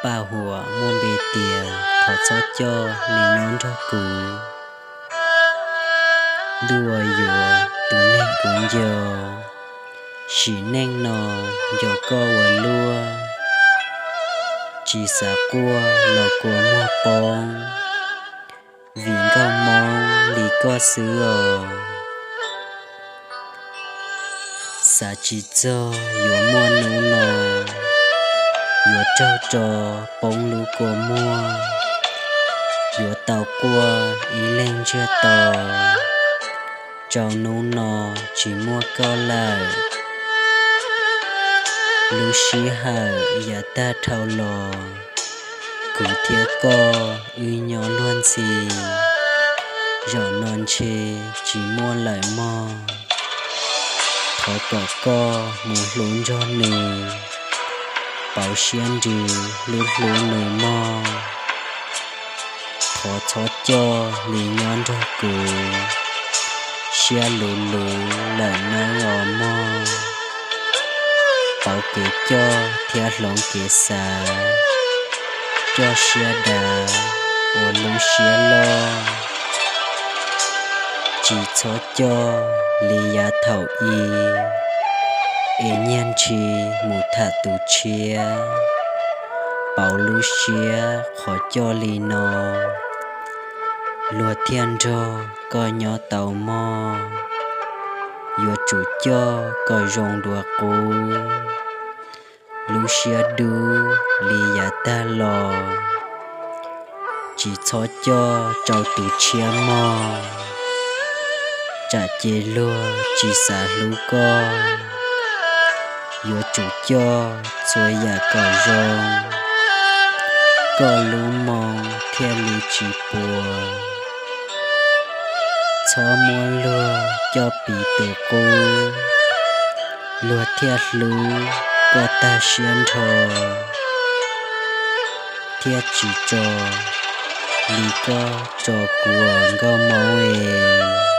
Paj huam muaj npe tias thov txhob coj li nyob nrog kuv. Ntuj ua yuav tus neeg kuv nco, sim neej no nco koj ua luaj, tsis xav quaj los kua muag poob, vim nkauj Hmoob li koj xwb os. Xav tsis txog yuav muaj hnub no, yuav raug tso poob lub kua muag, yuav tau quaj ib leeg ntsiag to, rau hnub no tsis muaj koj lawm. Lub sij hawm yav tag dhau los, kuv thiab koj wb nyob luag ntxhi, zaum no ntshe tsis muaj lawm mog. Thov kom koj mus hlub nrog nws, pauv siab nrws hlub hlub nws mog. Thov txhob coj li nyob nrog kuv, siab luv luv lawm nawb os mog. Pauv kev coj thiab hloov kev xav, coj siab dav ua lub siab loj. Tsis txhob coj li yav thaum i, es nyiag ntshis mus tham tus tshiab. Pauv lub siab qhov coj li no, luag thiaj nrog koj nyob tau mog. Yuav tsum coj kom zoo dua qub, lub siab dub li yav tag los. Tsis txhob coj rau tus tshiab mog, tsam ces luag tsis xav hlub koj. Yuav tsum coj txhua yam kom zoo, koj lub moo thiaj li tsis puas. Txhob muab luag coj piv tus qub, luag thiaj hlub koj tag siab nrho, thiaj tsis tso li koj tso kuv nkauj Hmoob es.